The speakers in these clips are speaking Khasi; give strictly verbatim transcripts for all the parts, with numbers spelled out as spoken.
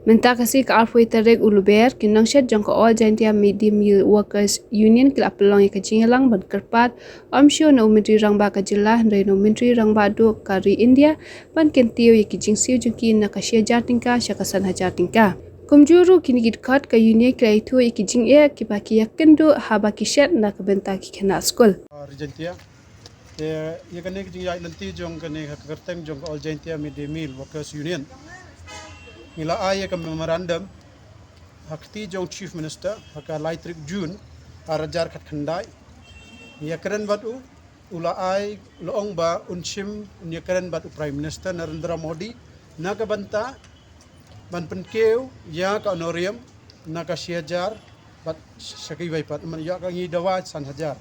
Mynta ka sngi ka arphew tarik u Lber, ki nongshad jong ka All Jaintia Mid Day Meal Workers Union ki la pynlong ïa ka jingïalang ban kyrpad, ym shuh na u Myntri Rangbah ka jylla hynrei na u Myntri Rangbah duh ka ri India, ban kyntiew ïa ki jingsiew jong ki na ka shi hajar tyngka sha ka san hajar tyngka. Kumjuh ruh kine ki dkhot ka union ki la ïathuh ïa ki jingeh kiba ki ïakynduh haba ki shet na ka bynta ki khynnah skul. Ri Jaintia. Te ïa kane ka jingïaid lynti jong kane ha ka kyrteng jong ka All Jaintia Mid Day Meal Workers Union, ngi la ai ïa ka memorandum ha kti jong Chief Minister ha ka lai tarik June ar hajar khatkhyndai. Ngi ïakren bad u, u la ai, la ong ba un shim, un ïakren bad u Prime Minister Narendra Modi na ka bynta ban pynkiew ïa ka honorarium na ka shi hajar bad sha kiwei pat, man ïa ka ngi dawa san hajar.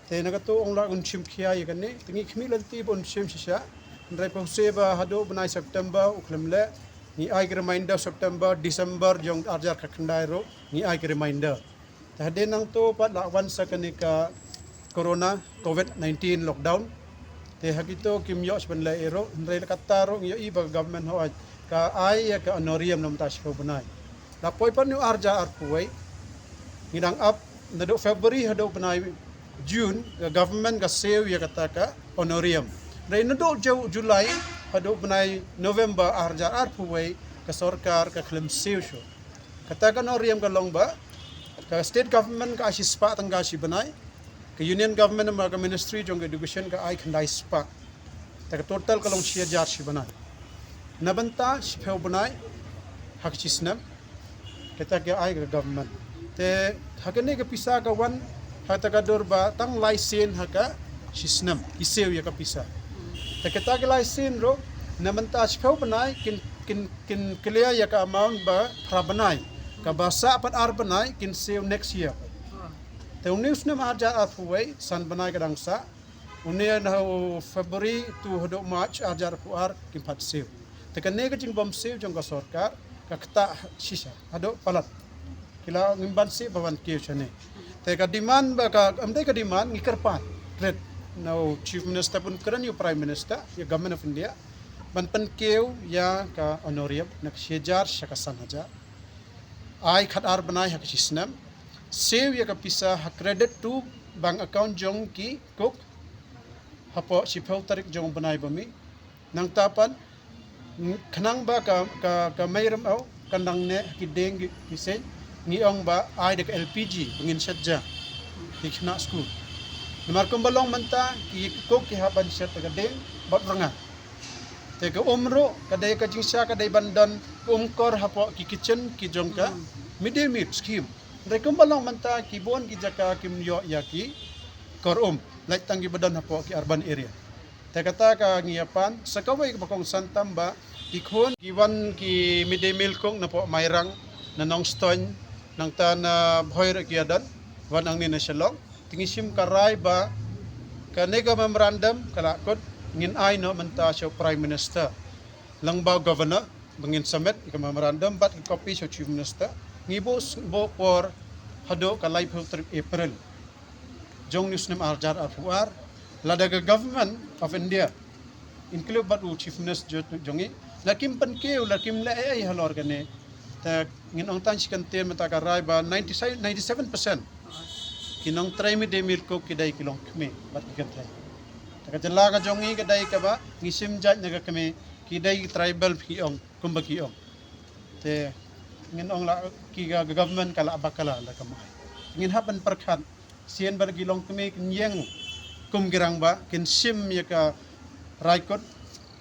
Te na kato ong la un shim khia ïa kane, te ngi khmih lynti ba un shim shisha. Hynrei pause ba haduh bnai September u khlem leh, ngi ai ka reminder September, December jong ar hajar khatkhyndai ruh ngi ai ka reminder. Te hadien nangto pat la wan sa kane ka corona, covid nineteen lockdown. Te ha kito kim ïoh sha ban leh ei ruh, hynrei la katta ruh ngi ïohi ba ka government hooid ka ai ïa ka honorarium na mynta shiphew bnai. La poi pat na u ar hajar arphew wei, ngi dang ap naduh February haduh bnai June, ka government ka siew ïa kata ka honorarium. Hynrei naduh Ju-, July haduh bnai November ar hajar arphew wei, ka sorkar ka khlem siew shuh. Kata ka honorarium ka long ba ka state government ka ai shispah tyngka shi bnai, ka union government ma ka ministry jong ka education ka ai khyndai spah. Te ka total ka long shi hajar shi bnai. Na bynta shiphew bnai ha ka shi snem, kata ka ai ka government. Te ha kane ka pisa ka wan ha kata ka dur ba tang lai sien ha ka shi snem ki siew ïa ka pisa. Te kata ka lai sien ruh na bynta shiphew bnai kin, kin, kin clear ïa ka amount ba phra bnai. Kaba sah pat ar bnai kin siew next year. Te une u snem ar hajar arphew wei, san bnai ka dang sah. Une na u February tu haduh March ar hajar arphew ar kin pat siew. Te kane ka jingbym siew jong ka sorkar ka ktah shisha haduh palat. Ki la ngim ban siew ba wan kiew shane. Te ka demand ba ka, ym dei ka demand, ngi kyrpad rit na u Chief Minister bun kren ïa u Prime Minister ïa Government of India ban pynkiew ïa ka honorarium na ka shi hajar sha ka san hajar. Ai khat ar bnai ha ka shi snem. Siew ïa ka pisa ha credit to bank account jong ki cook hapoh shiphew tarik jong u bnai ba mih. Nangta pat, khnang ba ka, ka, ka mei rymaw kan dang neh ha ki dieng ki, ki seng, ngi ong ba ai da ka L P G ba ngin shet ja ki khynnah skul. Namar kumba long mynta ki cook ki hap ban shet da ka dieng bad rnga. Te ka um ruh ka dei ka jingshisha ka dei ban don ka um kor hapoh ki kitchen ki jong ka mid day meal scheme. Hynrei kumba long mynta ki bun ki jaka kim ïoh ïa ki kor um, lait tang kiba don hapoh ki urban area. Te kata ka ngi ïa pan sa kawei kaba kongsan tam ba ki khun ki wan ki mid day meal cook napoh Mairang, na Nongstoiñ, nangta na Bhoi ruh ki ïa don, wan hangne na Shillong. Te ngi shim ka rai ba kane ka memorandum ka la kut ngin ai noh mynta sha u Prime Minister lyngba u Governor ba ngin submit ïa ka memorandum bad ka copy sha u Chief Minister. Ngi buh s-, buh por haduh ka laiphew tarik April jong une u snem ar hajar arphew ar, lada ka Government of India, include bad u Chief Minister jo-, jong ngi, la kim pynkiew, la kim leh ei ei halor kane, te ngin ong tang shi kyntien mynta ka rai ba ninety-seven, ninety-seven percent ki nongtrei mid day meal cook ki dei ki longkmie bad ki kynthei. Te ka jylla ka jong ngi ka dei kaba ngi shim jait na ka kmie, ki dei tribal ki ong, kumba ki ong. Te ngin ong la ki ka, ka government ka la bakla la ka mai. Ngin hap ban pyrkhat sien ba ki longkmie kin ïeng kum ki rangbah, kin shim ïa ka rai kut,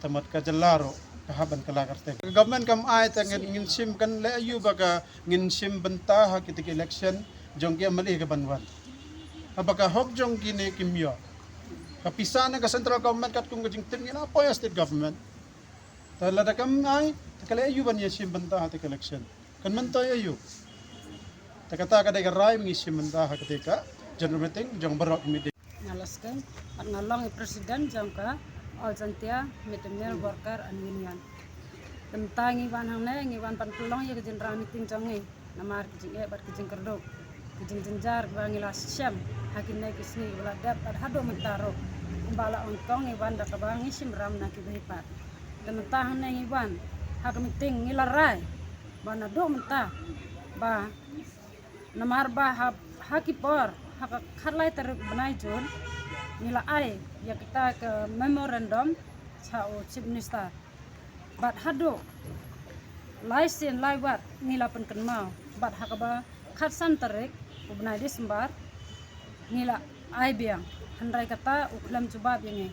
te mut ka jylla ruh ka hap ban kylla kyrteng. Ka government kam ai te ngin, ngin shim, kan leh aïu ba ka ngin shim bynta ha kita ki election jong ki M L A ka ban wan. Haba ka hok jong kine kim ïoh. Ka pisa na ka central government katkum ka jingtip ngi la poi ha state government. Te lada kam ai, te ka leh aïu ban ïa shim bynta ha te ka election. Kan myntoi aïu. Te kata ka dei ka rai ba ngi shim bynta ha kata ka general meeting jong baroh ki mid day. Nga la skhem, bad nga long i president jong ka All Jaintia Mid Day Meal Worker and Union. Te mynta ngi wan hangne, ngi wan ban pynlong ïa ka general meeting jong ngi. Namar ki jingeh bad ki jingkyrduh, ki jingjynjar kiba ngi la shem ha kine ki sngi kiba la dep bad haduh mynta ruh. Kumba la ong kong ngi wan da kaba ngi shim ram na kiba hi pat. Te mynta hangne ngi wan ha ka meeting ngi la rai Ba naduh mynta ba namar ba ha, ha ki por ha ka khatlai tarik bnai Jun ngi la ai ïa kita ka memorandum cha u Chief Minister. Bad haduh lai sien lai wat ngi la pynkynmaw bad ha kaba khatsan tarik u bnai December ngi la ai biang, hynrei kata u khlem jubab ïa ngi.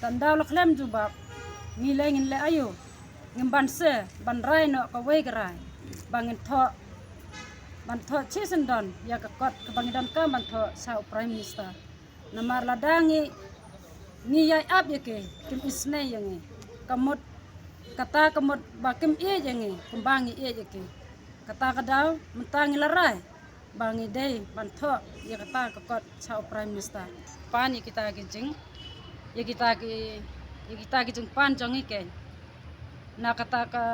Tang daw la khlem jubab, ngi leh ngin leh aïu? Ngim banse ban rai noh kawei ka rai ba ngin thoh, ban thoh shisyndon ïa ka kot kaba ngi donkam ban thoh cha u Prime Minister. Namar lada ngi, ngi ïai ap ïa ki, kim isynei ïa ngi. Ka mut, kata ka mut ba kim ïeit ïa ngi kumba ngi ïeit ïa ki. Kata ka daw mynta ngi la rai ba ngi dei ban thoh ïa kata ka kot cha u Prime Minister. Pan ïa kita ki jing, ïa kita ki, ïa kita ki jingpan jong ngi keiñ. Na kata ka,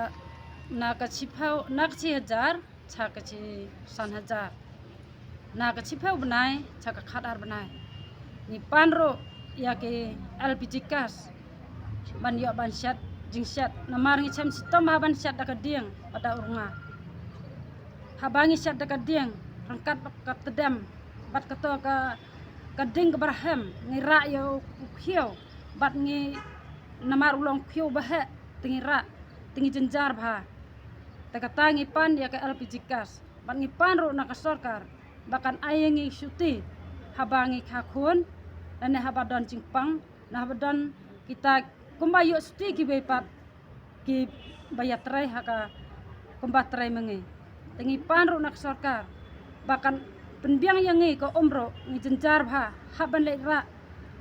na ka shiphew, na ka shi hajar cha ka shi san hajar. Na ka shiphew bnai cha ka khatar bnai. Ngi pan ruh ïa ki L P G gas ban ïoh ban shet, jingshet. Namar ngi shem shitom ha ban shet da ka dieng bad da u rnga. Haba ngi shet da ka dieng, ryngkat bad ka tdem bad kato ka, ka ding kaba rhem, ngi rah ïa u khiew bad ngi, namar u long khiew ba heh, te ngi rah, te ngi jynjar bha. Te kata ngi pan ïa ka L P G gas bad ngi pan ruh na ka sorkar ba kan ai ïa ngi shuti haba ngi kha khun, lane haba don jingpang, na haba don kita kumba ïoh shuti kiwei pat kiba ïatrei ha ka kumba trei ma ngi. Te ngi pan ruh na ka sorkar ba kan pynbiang ïa ngi ka um ruh, ngi jynjar bha hap ban leit rah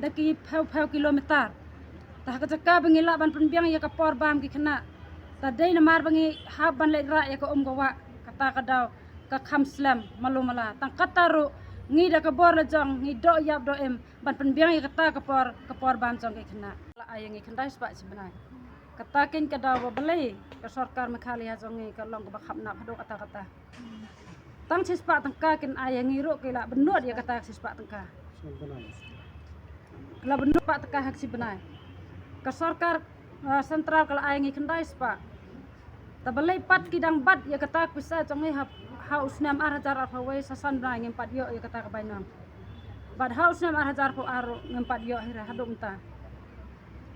da ki phew phew kilometer. Te ha ka jaka ba ngi lah ban pynbiang ïa ka por bam ki khynnah, ta dei namar ba ngi hap ban leit rah ïa ka um ka wah, kata ka daw ka kham slem malu mala. Tang kata ruh ngi da ka bor la jong ngi doh ïap doh im ban pynbiang ïa kata ka por, ka por bam jong ki khynnah. La ai ïa ngi khyndai spah shi bnai. Kata keiñ ka daw ba balei ka sorkar Meghalaya jong ngi ka long kaba khapnap haduh katta katta. Tang shispah tyngka kin ai ïa ngi ruh ki la bynnud ïa kata shispah tyngka. Ki la bynnud spah tyngka ha shi bnai. Ka sorkar, eh, central ka la ai ïa ngi khyndai spah. Ta balei pat ki dang bat ïa kata ka pisa jong ngi ha, ha u snem ar hajar arphew wei, sa san bnai ngim pat ïoh ïa kata ka bainong. Bad ha u snem ar hajar arphew ar ruh ngim pat ïoh hi re haduh mynta.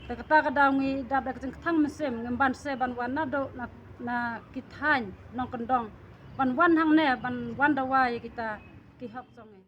Te kata ka daw ngi dap da ka jingkthang mynsiem, ngim banse ban wan naduh na, na ki thaiñ nongkyndong ban wan hangne ban wan dawa ïa kita ki hok jong ngi.